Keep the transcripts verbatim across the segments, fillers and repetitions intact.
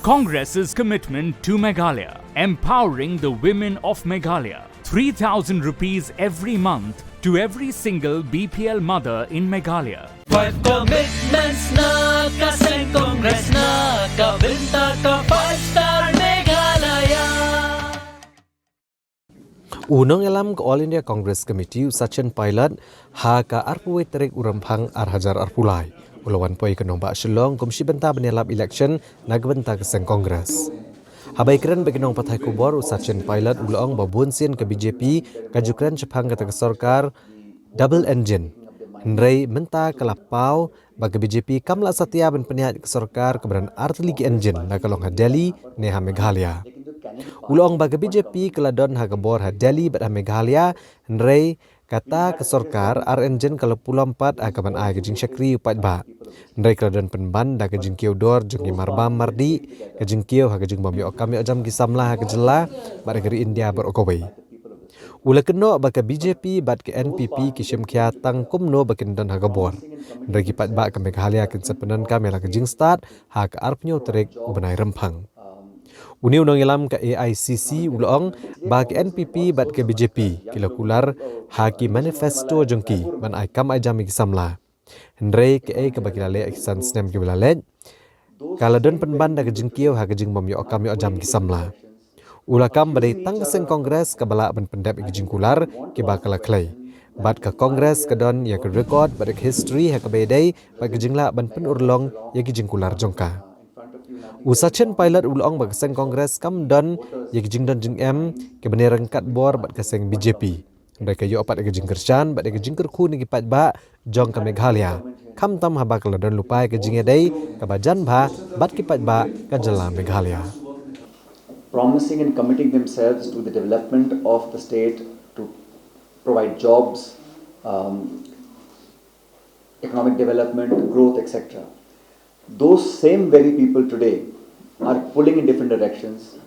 Congress's commitment to Meghalaya, empowering the women of Meghalaya. Three thousand rupees every month to every single B P L mother in Meghalaya. Five commitments na ka seng Congress na ka bynta ka five star Meghalaya. U nongïalam ka All India Congress Committee u Sachin Pilot ha ka arphew wei tarik u Rymphang ar hajar arphew lai u la wan poi ka nongbah Shillong kum shi bynta ban ïalap election na ka bynta ka seng Congress. Haba ïakren bad ki nongpathai khubor u Sachin Pilot u la ong ba bun sien ka B J P ka ju kren shaphang kata ka sorkar double engine. Hynrei mynta ka la paw ba ka B J P kam lah satia ban pynïaid ka sorkar kaba don artylli ki engine, la ka long ha Delhi ne ha Meghalaya. U la ong ba ka B J P ka la don ha ka bor ha Delhi bad ha Meghalaya, hynrei kata ka sorkar ar engine ka la pulom pat ha kaban ai ka jingshakri u paidbah. Hynrei ka la don pynban da ka jingkiew dor jong ki marbam mardih, ka jingkiew ha ka jingbym ïoh kam ïoh jam ki samla ha ka jylla bad ha ka ri India baroh kawei. U la kynnoh ba ka B J P bad ka N P P ki shim khia tang kumno ba kin don ha ka bor. Hynrei ki paidbah ka Meghalaya kin sa pyndonkam ïa la ka jingstad ha ka arphew tarik u bnai Rymphang. Une u nongïalam ka A I C C u la ong ba ka N P P bad ka B J P ki la kular ha ki manifesto jong ki ban ai kam ai jam ïa ki samla. Hynrei kaei kaba ki la leh ha ki san snem kiba la leit, ka la don pynban da ka jingkiew ha ka jingbym ïoh kam ïoh jam ki samla. U la kam ba dei tang ka seng Congress kaba lah ban pyndep ïa ki jingkular kiba ka la khlei. Bad ka Congress ka don ïa ka record bad ïa ka history ha kaba ïadei bad ka jinglah ban pynurlong ïa ki jingkular jong ka. U Sachin Pilot u la ong ba ka seng Congress kam don ïa ki jingdon jingem kiba ne ryngkat bor bad ka seng B J P. Hynrei ka ïoh pat ïa ka jingkyrshan bad ïa ka jingkyrkhu na ki paidbah jong ka Meghalaya, khamtam haba ka la don lypa ïa ka jingïadei kaba jan bha bad ki paidbah ka jylla Meghalaya. Promising and committing themselves to the development of the state, to provide jobs, um, economic development, growth, et cetera. Those same very people today are pulling in different directions,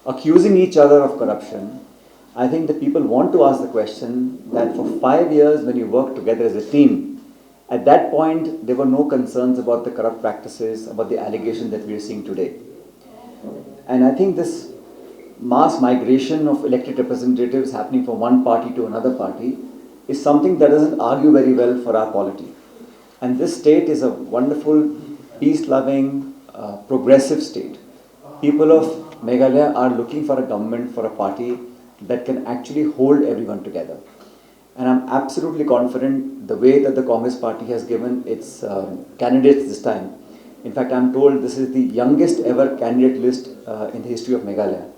accusing each other of corruption. I think the people want to ask the question that for five years, when you work together as a team, at that point, there were no concerns about the corrupt practices, about the allegations that we are seeing today. And I think this mass migration of elected representatives happening from one party to another party is something that doesn't argue very well for our polity. And this state is a wonderful, peace loving, uh, progressive state. People of Meghalaya are looking for a government, for a party that can actually hold everyone together. And I'm absolutely confident the way that the Congress party has given its um, candidates this time. In fact, I'm told this is the youngest ever candidate list uh, in the history of Meghalaya.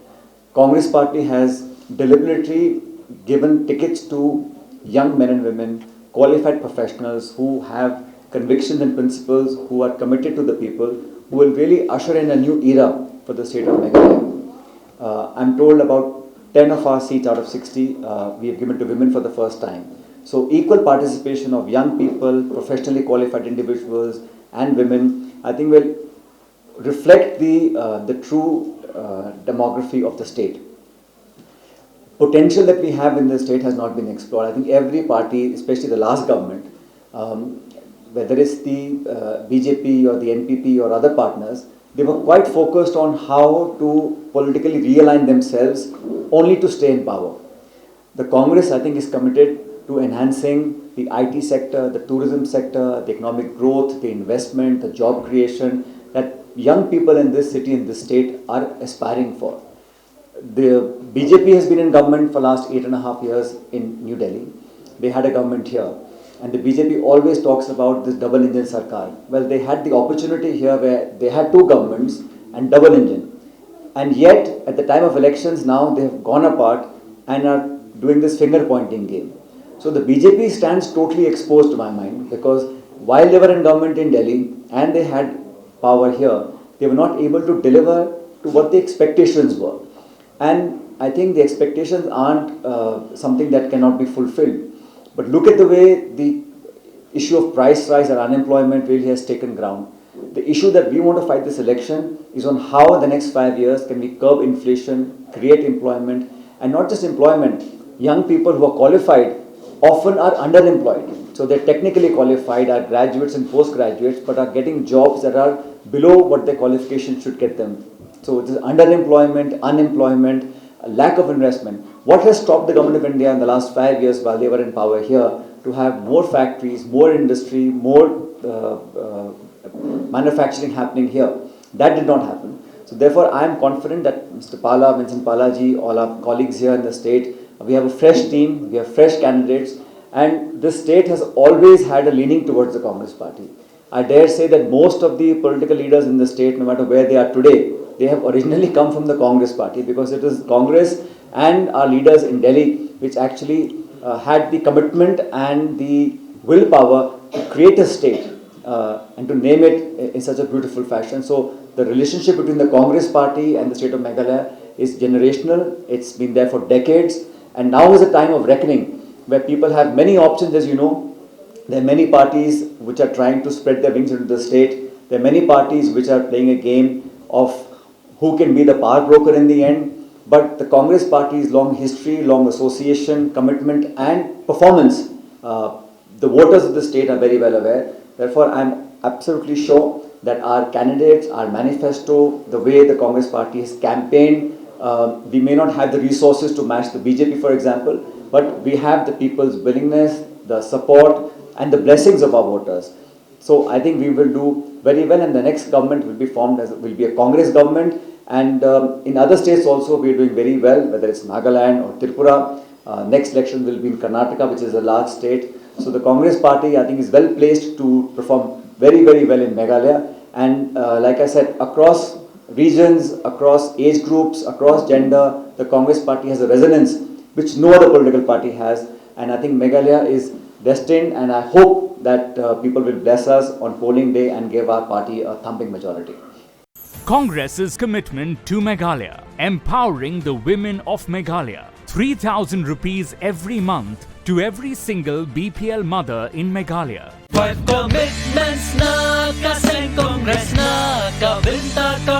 Congress party has deliberately given tickets to young men and women, qualified professionals who have convictions and principles, who are committed to the people, who will really usher in a new era for the state of Meghalaya. Uh, I'm told about ten of our seats out of sixty, uh, we have given to women for the first time. So equal participation of young people, professionally qualified individuals, and women, I think will reflect the, uh, the true uh, demography of the state. Potential that we have in the state has not been explored. I think every party, especially the last government, um, whether it's the uh, B J P or the N P P or other partners, they were quite focused on how to politically realign themselves only to stay in power. The Congress, I think, is committed to enhancing the I T sector, the tourism sector, the economic growth, the investment, the job creation that young people in this city, in this state, are aspiring for. The B J P has been in government for last eight and a half years in New Delhi. They had a government here. And the B J P always talks about this double engine sarkar. Well, they had the opportunity here where they had two governments and double engine. And yet, at the time of elections now, they have gone apart and are doing this finger pointing game. So the B J P stands totally exposed to my mind, because while they were in government in Delhi and they had power here, they were not able to deliver to what the expectations were. And I think the expectations aren't uh, something that cannot be fulfilled. But look at the way the issue of price rise and unemployment really has taken ground. The issue that we want to fight this election is on how in the next five years can we curb inflation, create employment, and not just employment. Young people who are qualified often are underemployed. So they're technically qualified, are graduates and postgraduates, but are getting jobs that are below what their qualifications should get them. So it is underemployment, unemployment, a lack of investment. What has stopped the government of India in the last five years while they were in power here to have more factories, more industry, more uh, uh, manufacturing happening here? That did not happen. So therefore, I am confident that Mister Pala, Vincent Palaji, all our colleagues here in the state, we have a fresh team, we have fresh candidates, and this state has always had a leaning towards the Congress party. I dare say that most of the political leaders in the state, no matter where they are today, they have originally come from the Congress party, because it is Congress and our leaders in Delhi which actually uh, had the commitment and the willpower to create a state uh, and to name it in such a beautiful fashion. So the relationship between the Congress party and the state of Meghalaya is generational. It's been there for decades, and now is a time of reckoning where people have many options, as you know. There are many parties which are trying to spread their wings into the state. There are many parties which are playing a game of who can be the power broker in the end. But the Congress party's long history, long association, commitment, and performance, uh, the voters of the state are very well aware. Therefore, I'm absolutely sure that our candidates, our manifesto, the way the Congress party has campaigned, uh, we may not have the resources to match the B J P, for example, but we have the people's willingness, the support, and the blessings of our voters. So I think we will do very well, and the next government will be formed as will be a Congress government. And um, in other states also, we are doing very well, whether it's Nagaland or Tripura. Uh, next election will be in Karnataka, which is a large state. So the Congress party, I think, is well placed to perform very, very well in Meghalaya. And uh, like I said, across regions, across age groups, across gender, the Congress party has a resonance which no other political party has. And I think Meghalaya is destined, and I hope that uh, people will bless us on polling day and give our party a thumping majority. Congress's commitment to Meghalaya, empowering the women of Meghalaya. three thousand rupees every month to every single B P L mother in Meghalaya. Five commitments na ka seng Congress na ka bynta ka